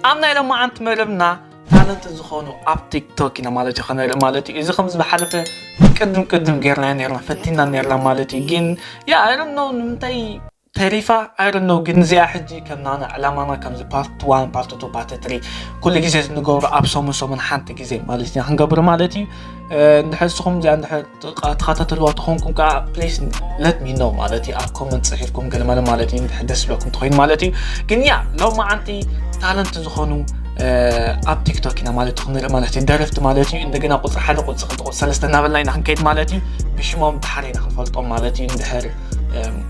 ኣብ ናይ ሎማዓንቲ መደብና ታለንት ዝኾኑ ኣብ ቲክቶክ ኢና ማለት እዩ ከነርኢ ማለት እዩ። እዚ ከም ዝሓለፈ ቅድም ቅድም ጌርና ኔርና ፈቲና ኔርና ማለት እዩ። ግን ያ ኣይረኖ ንምንታይ ተሪፋ ኣይረኖ። ግን እዚኣ ሕጂ ከም ናና ዕላማና ከምዚ ፓርት ዋን ፓርት ቱ ፓርት ትሪ ኩሉ ግዜ ዝንገብሩ ኣብ ሰሙን ሰሙን ሓንቲ ግዜ ማለት ኢና ክንገብር ማለት እዩ። እንድሕር ንስኹም እዚኣ እንድሕር ተኸታተልዋ ተኾንኩም ከዓ please let me know ማለት እዩ ኣብ ኮመንት ፅሒፍኩም ገለመለ ማለት እዩ እንድሕር ደስ ብለኩም ተኾይኑ ማለት እዩ። ግን ያ ሎማዓንቲ ታለንት ዝኾኑ ኣብ ቲክቶክ ኢና ማለት ክንርኢ ማለት እዩ ደረፍቲ ማለት እዩ። እንደገና ቁፅሪ ሓደ ቁፅሪ ክልተ ቁፅሪ ሰለስተ እናበልና ኢና ክንከይድ ማለት እዩ። ብሽሞም ብሓደ ኢና ክንፈልጦም ማለት እዩ። እንድሕር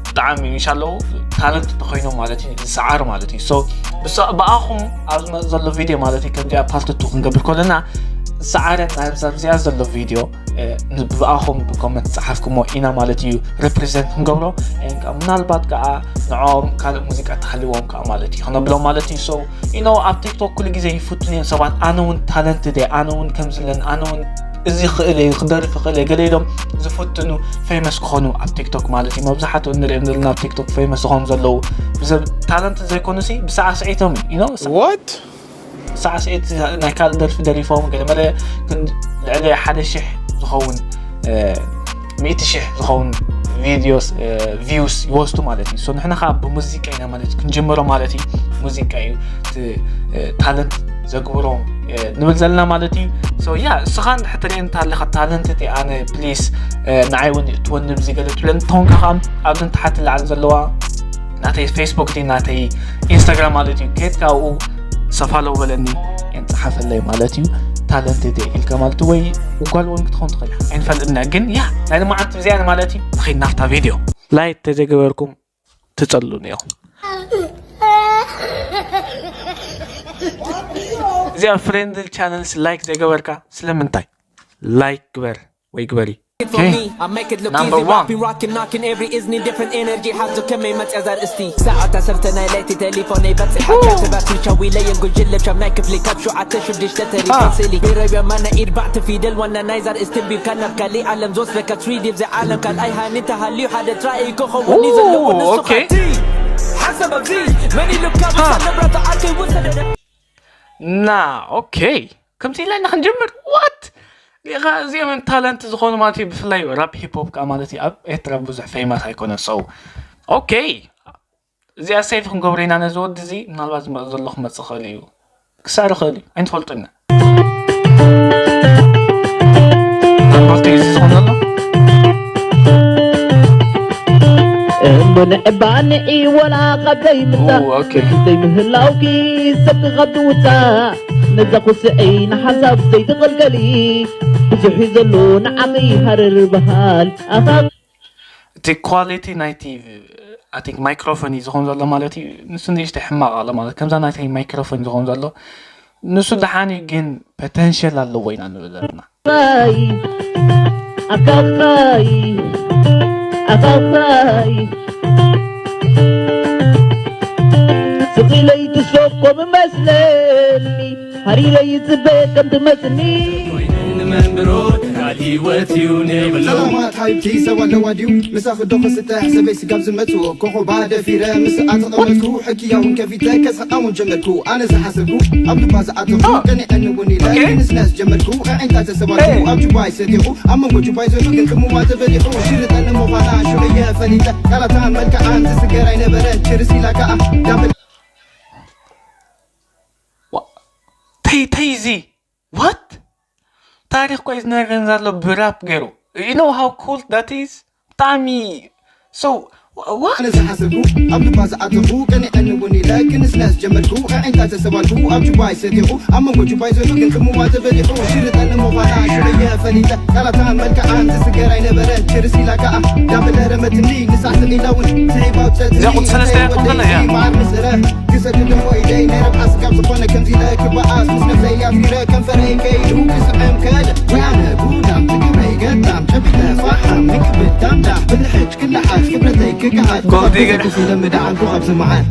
ብጣዕሚ ኢንሻ ኣለዉ ታለንት ተኾይኖም ማለት እዩ ዝሰዓሩ ማለት እዩ። ብኣኹም ኣብ ዝመፅ ዘሎ ቪድዮ ማለት እዩ ከምዚኣ ፓርት ቱ ክንገብር ከለና ዝሰዓረ ናብዛ እዚኣ ዘሎ ቪድዮ ብኣኹም ብኮመንት ዝፀሓፍኩሞ ኢና ማለት እዩ ሪፕሬዘንት ክንገብሮ። ምናልባት ከዓ ንዕኦም ካልእ ሙዚቃ ተሃልዎም ከዓ ማለት እዩ ክነብሎም ማለት እዩ። ኢኖ ኣብ ቲክቶክ ኩሉ ግዜ ይፍትኑ እዮም ሰባት። ኣነ እውን ታለንት ደ ኣነ እውን ከምዝለን ኣነ እውን እዚ ክእል እየ ክደርፍ ክእል እየ ገለ ኢሎም ዝፍትኑ ፌመስ ክኾኑ ኣብ ቲክቶክ ማለት እዩ። መብዛሕትኡ እንሪኦም ዘለና ኣብ ቲክቶክ ፌመስ ዝኾኑ ዘለዉ ብዘብ ታለንት ዘይኮኑ ሲ ብሳዕስዒቶም እዩ ኢኖ What? ሳዕስዒት ናይ ካልእ ደርፊ ደሪፎም ገለ መለ ልዕሊ ሓደ ሽሕ ዝኸውን ሚእቲ ሽሕ ዝኸውን ቪዲዮስ ቪውስ ይወስዱ ማለት እዩ። ንሕና ከዓ ብሙዚቃ ኢና ማለት ክንጅምሮ ማለት እዩ። ሙዚቃ እዩ ታለንት ዘግብሮም ንብል ዘለና ማለት እዩ። ያ እስኻ እንድሕር ትርኢ እንተ ኣለኻ ታለንት እቲ ኣነ ፕሊስ ንዓይ እውን እትወኒ ብዚ ገለ ትብለኒ እንተኾንካ ከዓ ኣብዚ ንታሕቲ ላዕሊ ዘለዋ ናተይ ፌስቡክ ዲ ናተይ ኢንስታግራም ማለት እዩ። ከየድካ ኣብኡ ሰፋለው በለኒ የንፅሓፈለይ ማለት እዩ። ታለንት ዲ ኢልካ ማለት ወይ ጓል እውን ክትኾን ትኽእል ኣይንፈልጥና። ግን ያ ናይ ልማዓንቲ ብዚኣነ ማለት እዩ። ንኸይድ ናፍታ ቪድዮ ላይክ ተዘገበርኩም ትፀሉን እዮም። እዚኣ ፍሬንድል ቻነልስ ላይክ ዘይገበርካ ስለምንታይ? ላይክ ግበር ወይ ግበሪ። Number one. Rapping, rocking, knocking every is need different energy. ሓዞ ከመይ መፅያ ዛርእስቲ ሰዓት ዓሰርተ ናይ ለይቲ ቴሌፎነይ በፂሓ። ትባት ሻዊ ለየን ጉጅለ ቻብ ናይ ክፍሊ ካብ ሸውዓተ ሽዱሽተ ተሪፎ ስእሊ። ብረብያ ማና ኢድ ባዕቲ ፊደል ዋና ናይ ዛርእስቲ ቢብካ ናብ ካሊእ ዓለም ዝወስደካ ትሪዲ ብዚ ዓለም ካልኣይ ሃኒ ተሃልዩ ሓደ ትራእይ ክኸውን እዩ ዘለዎ ንሱ okay። ሓሰብ ኣብዚ መን ኢሉካ ብሳለ ብራታ ዓርከይ ውሰደ። ና okay። ከምዚ ኢልና ኢና ክንጅምር what ሪኢኻ እዚኦም እዮም ታለንት ዝኾኑ ማለት እዩ። ብፍላይ ራፕ ሂፕ ሆፕ ከዓ ማለት እዩ ኣብ ኤርትራ ብዙሕ ፌመስ ኣይኮነ ሰው okay። እዚኣ ሴፍ ክንገብሮ ኢና ነዚ ወዲ እዚ ምናልባት ዝመፅ ዘሎ ክመፅእ ክእል እዩ ክሳዕ ዝኽእል እዩ ኣይንፈልጦ ኢና። ናምበር ቱ እዚ ዝኾን ዘሎ እሞ ንዕባ ንዒ ወላ ካብ ዘይምጻእ okay። ዘይምህላውኪ ሰብ ክኸብዲ ውጻእ ነዛ ኩስዒ ንሓሳብ ዘይትቕልቀሊ ብዙሕ እዩ ዘሎ ንዓኺ ሃረር በሃል ኣኻ እቲ ኳሊቲ ናይቲ I think ማይክሮፎን እዩ ዝኾን ዘሎ ማለት እዩ። ንሱ ንእሽተይ ሕማቕ ኣሎ ማለት ከምዛ ናይተይ ማይክሮፎን ዝኾን ዘሎ ንሱ ደሓን እዩ ግን ፖተንሽል ኣለዎ ኢና ንብል ዘለና። ኣኻይ ኣኻኻይ ኣኻኻይ ስቕ ኢለይ ትሰኮም መስለኒ ሃሪረ ይጽበ ከም ትመስኒ ሰላማት ሓቢብቲ ሰብ ኣለዋ ድዩ ምሳኺ ዶ ክስተ ሕሰበይ ስጋብ ዝመጽዎ ኮኾባ ደፊረ ምስኣ ተቐመጥኩ ሕክያ እውን ከፊተ ከስሕቓ እውን ጀመርኩ ኣነ ዝሓሰብኩ ኣብ ዱባ ዝኣተኹ ቀኒዐኒ እውን ኢለ ክንስነስ ጀመርኩ ኣዒንታ ተሰባልኩ ኣብ ጁባ ይሰቲኹ ኣብ መንጎ ጁባይ ዘሎ ግን ቅምዋ ተበሊሑ ሽርጠኒ ምዃና ሽዑየ ፈሊጠ ቃላታን መልክዓን ዝስገር ኣይነበረን ችርስ ኢላ ከኣ ዳብል ተይ ተይ እዚ what ታሪኽ ኮይ ዝነግረን ዘሎ ብራፕ ገይሩ you know how cool that is ብጣዕሚ so what ኣነ ዝሓሰብኩ ኣብ ዱባ ዝኣተኹ ቀኒዐኒ እውን ኢለ ክንስነስ ጀመርኩ ኣዒንታ ተሰባልኩ ኣብ ጁባይ ሰቲኹ ኣብ መንጎ ጁባይ ዘሎ ግን ቅምዋ ተበሊሑ ሽርጠኒ ምዃና ሽዑየ ፈሊጠ ቃላታን መልክዓን ዝስገር ኣይነበረን ችርስ ኢላ ከኣ ዳበለ ረመትኒ ንሳ ስቕ ኢላ እውን ስዒባ ኣውፀትኒ እዛ ቁፅሪ ሰለስተ እያ ትኾን ዘላ እያ። ማር ምስረ ክሰዱ ደሞ ኢደይ ናይ ረብሓ ስጋብ ዝኾነ ከምዚ ኢለ ክበኣስ ምስ ነብሰይ ኣትሪረ ከንፈረይ ከይዱ ክስዕም ከደ ወይ ኣነ ጉዳም ትግበይ ገጣም ጨቢጠ ፋሓም ንክብል ዳምዳም ብልሕጭ ክለሓስ ክብረተይ ክገሃድ ጎልድ ዲገር። ስለምድዓምኩ ኣብዚ መዓል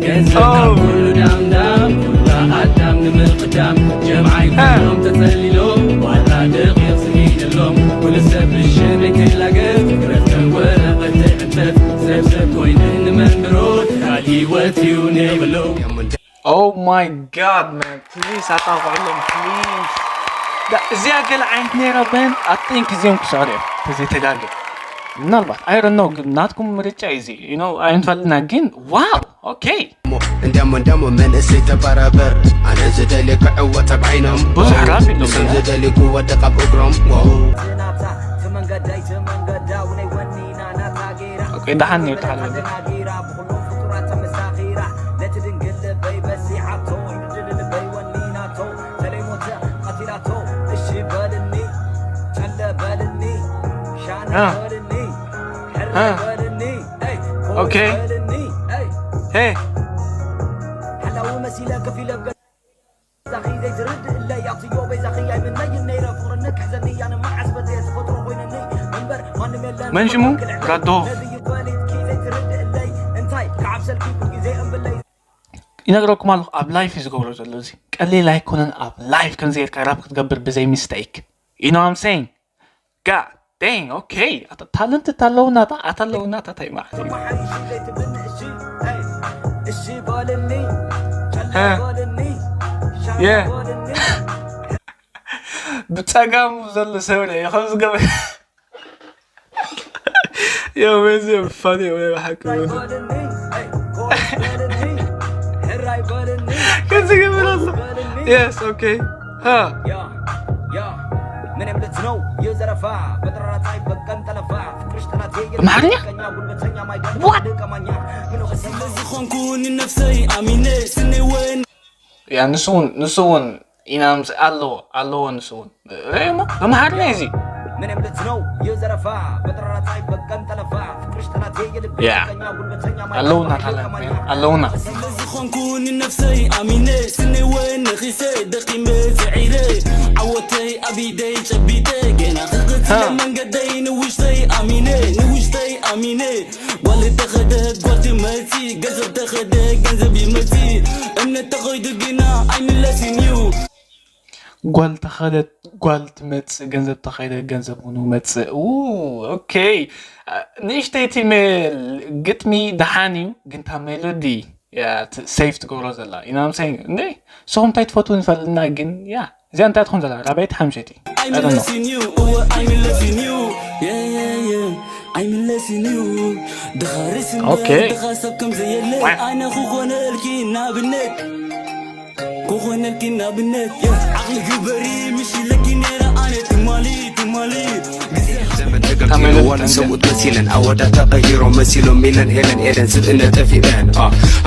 ገንዘብ ካብ ኩሉ ዳምዳም ኩላ ኣዳም ንምቕዳም ጀምዓይ ኩሎም ተጸሊሎም ዋላ ደቂቕ ስሚንሎም ኩሉ ሰብ ብሸመይ ከይላገብ ረከብ ወረቐት ዕንጨት ሰብ ሰብ ኮይኑ ንመንብሮ ቃል ህይወት እዩ ነይብሎም Oh my God, man, please ኣጣቕዕሎም please። እዚኣ ገለ ዓይነት ነይራ በን ኣጥንክ እዚኦም ክስዕሩ እዮም ተዘይተጋገ። ምናልባት I don't know፣ ግን ናትኩም ምርጫ እዩ እዚ። You know ኣይንፈልጥና፣ ግን ዋው። ኦኬ። እንደሞ እንደሞ መንእሰይ ተባራበር፣ ኣነ ዝደልየ ክዕወት ኣብ ዓይኖም። ብዙሕ ራፕ ኢሎም ንሶም እዮም። ዝደልዩ ክወድቕ ኣብ እግሮም። ዋው። ኦኬ፣ ደሓን ነይሩ፣ ደሓን ነይሩ። እ። እ። ኦኬ። ሄ። መን ሽሙ? ራዶ። ይነግረኩም ኣለኹ፣ ኣብ ላይፍ እዩ ዝገብሮ ዘሎ። እዚ ቀሊል ኣይኮነን፣ ኣብ ላይፍ ከምዚ ጌርካ ራፕ ክትገብር ብዘይ ሚስተይክ። You know what I'm saying? God damn, okay. ኣታ ታለንት ታለውና፣ ኣታ ኣለውና፣ ኣታ እንታይ ማለት እዩ? እ። የ። ብጸጋሙ ዘሎ ሰብ ርአ፣ ከምዚ ገበ-፣ ዮ፣ በዚ ዮ፣ ብፋኒ ዮ፣ ወይ ብሓቂ። ከምዚ ገበረ ኣሎ። Yes, okay. ሃ። ኣምሓርኛ? What? ዝኾንኩ ንነፍሰይ ኣሚነ ስነወን ያ፣ ንሱ እውን፣ ንሱ እውን ኢና ምስ-፣ ኣለዎ፣ ኣለዎ ንሱ እውን። ርእዩሞ፣ ብኣምሓርኛ እዩ እዚ። ያ፣ ኣለውና ታለንት፣ ኣለውና። ዝኾንኩ ንነፍሰይ ኣሚነ ስነወን ነኺሰ ደቂመ ስዒረ ዓወተይ ኣብ ኢደይ ጨቢጠ ገና ክቕጽለ መንገደይ ንውሽተይ ኣሚነ ንውሽተይ ኣሚነ ጓል ተኸደት ጓል ትመጽእ ገንዘብ ተኸደ ገንዘብ ይመጽእ እምነት ተኸይዱ ግና ኣይምለስን እዩ። ጓል ተኸደት ጓል ትመጽእ ገንዘብ ተኸደ ገንዘብ እውን ይመጽእ። ኡ፣ ኦኬ። ንእሽተይ እቲ መ-፣ ግጥሚ ደሓን እዩ፣ ግን እታ ሜሎዲ እያ ት-፣ ሴፍ ትገብሮ ዘላ። You know what I'm saying? እንዴ? ንስኹም እንታይ ትፈትዉ ንፈልጥና፣ ግን ያ፣ እዚኣ እንታይ ትኾን ዘላ? ራብዐይቲ ሓምሸይቲ? I don't know። ኣይምለስን እዩ እወ ኣይምለስን እዩ የየየ ኣይምለስን እዩ ድኻ ርስ ኦኬ። ድኻ ሰብ ከም ዘየለ ኣነ ክኾነልኪ ናብነት ክኾነልኪ ናብነት ዓቕሊ ግበሪ ምሽ ኢለኪ ነይረ ኣነ ትማሊ ትማሊ ዘመን ተቀይሩ ዋላ ሰሙት መሲለን ኣወዳት ተቀይሮ መሲሎም ሚለን ሄለን ኤለን ስብእነ ጠፊአን።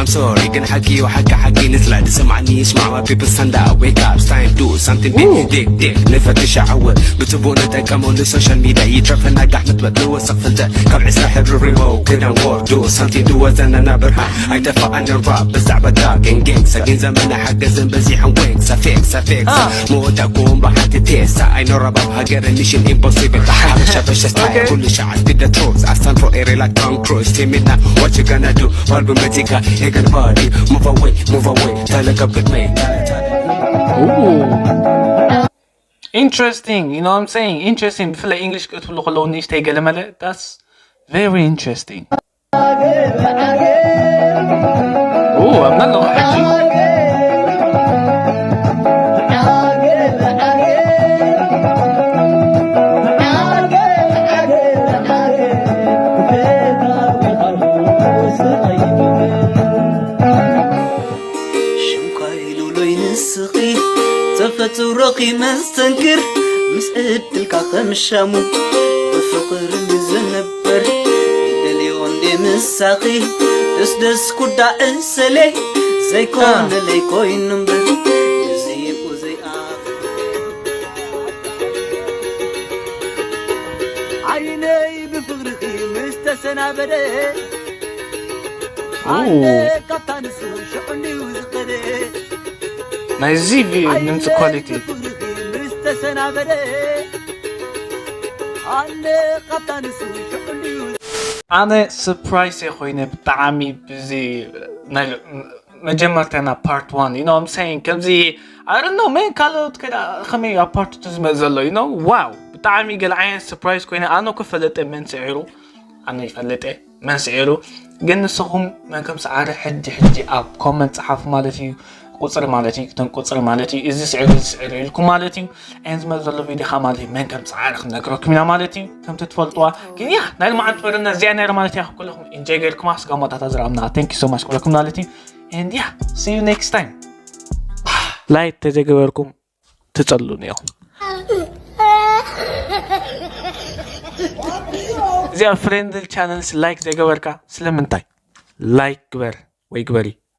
I'm sorry ግን ሓቂ ዩ ሓቂ ሓቂ ንዝላ ዝሰማዕኒ ይስማዕ my people stand up wake up it's time do something big dig dig ንፈትሽ ዓወት ብጽቡቅ ንጠቀመሉ social media ይትረፈና ጋሕ ምትበል ንወስኽ ፍልጠት ካብ ዕስራ ሕብሪ ሪሞ ክዳን ወርዱ something do ወዘናና ብርሃን ኣይጠፋኣንን rap ብዛዕባ ዳ gang gang ሰጊን ዘመና ሓገዝን በዚሖም ዌንግ ሰፌክ ሰፌክ መወዳእኩም ብሓንቲ ቴሳ ኣይኖረባብ ሃገር mission impossible ሓበሻ በሸ style ኩሉ ሸዓ speed the truth I stand for area like Tom Cruise team midnight what you gonna do ባልቡ መዚቃ ሄገን ባዲ move away move away ተለቀብ ቅድመይ Interesting, you know what I'm saying? Interesting. ብፍላይ English ክትብሉ ከለዉ ንእሽተይ ገለመለ፣ that's very interesting. ኡ፣ ኣብና ኣለኹ ሕጂ። ሽምካ ኢሉሎይ ንስኺ ተፈጥሮኺ መስተንክር ምስ ዕድልካ ከም ሻሙ ብፍቕሪ ንዝነበር ይደልዮ እንዴ ምሳኺ ደስደስ ኩዳ ዕሰለይ ዘይኮነለይ ኮይኑ እምበር እዚ ዘይኣ ዓይነይ ብፍቕርኺ ምስ ተሰናበደ ኣነ ካብታ ንሱ ሽዑ እንድዩ ዝኸደ ናይዚ ቪ-፣ ድምፂ ኳሊቲ። ብፍቕርኺ ምስ ተሰናበደ ኣነ ካብታ ንሱ ሽዑ እንድዩ ኣነ ሰርፕራይዝ እየ ኮይነ ብጣዕሚ ብዚ ናይ መጀመርታ ና ፓርት ዋን you know I'm saying ከምዚ I don't know man ካልኦት ከዳ ከመይ ኣብ ፓርት ቱ ዝመፅ ዘሎ you know wow ብጣዕሚ ገለ ዓይነት ሰርፕራይዝ ኮይነ ኣነ እኮ ፈለጠ መን ስዒሩ ኣነ ይፈልጥ እየ መን ስዒሩ ግን ንስኹም መን ከም ሰዓረ ሕጂ ሕጂ ኣብ ኮመንት ጸሓፉ ማለት እዩ ቁፅሪ ማለት እዩ። እተን ቁፅሪ ማለት እዩ፣ እዚ ስዕር፣ እዚ ስዕር ኢልኩም ማለት እዩ። And ዝመፅ ዘሎ ቪዲዮ ካ ማለት እዩ፣ መን ከም ፀዓረ ክንነግረኩም ኢና ማለት እዩ። ከምቲ ትፈልጥዋ ግን ያ ናይ ልማዓት ጥበርና እዚኣ ነይረ ማለት እያ። ኩለኹም ኢንጆይ ገይርኩማ ስጋ መወዳእታ ዝረኣና። Thank you so much ኩለኩም ማለት እዩ። And yeah, see you next time. ላይክ ተዘይገበርኩም ትፀሉን እዮም። እዚኣ ፍሬንድል ቻነልስ ላይክ ዘይገበርካ ስለምንታይ? ላይክ ግበር ወይ ግበሪ።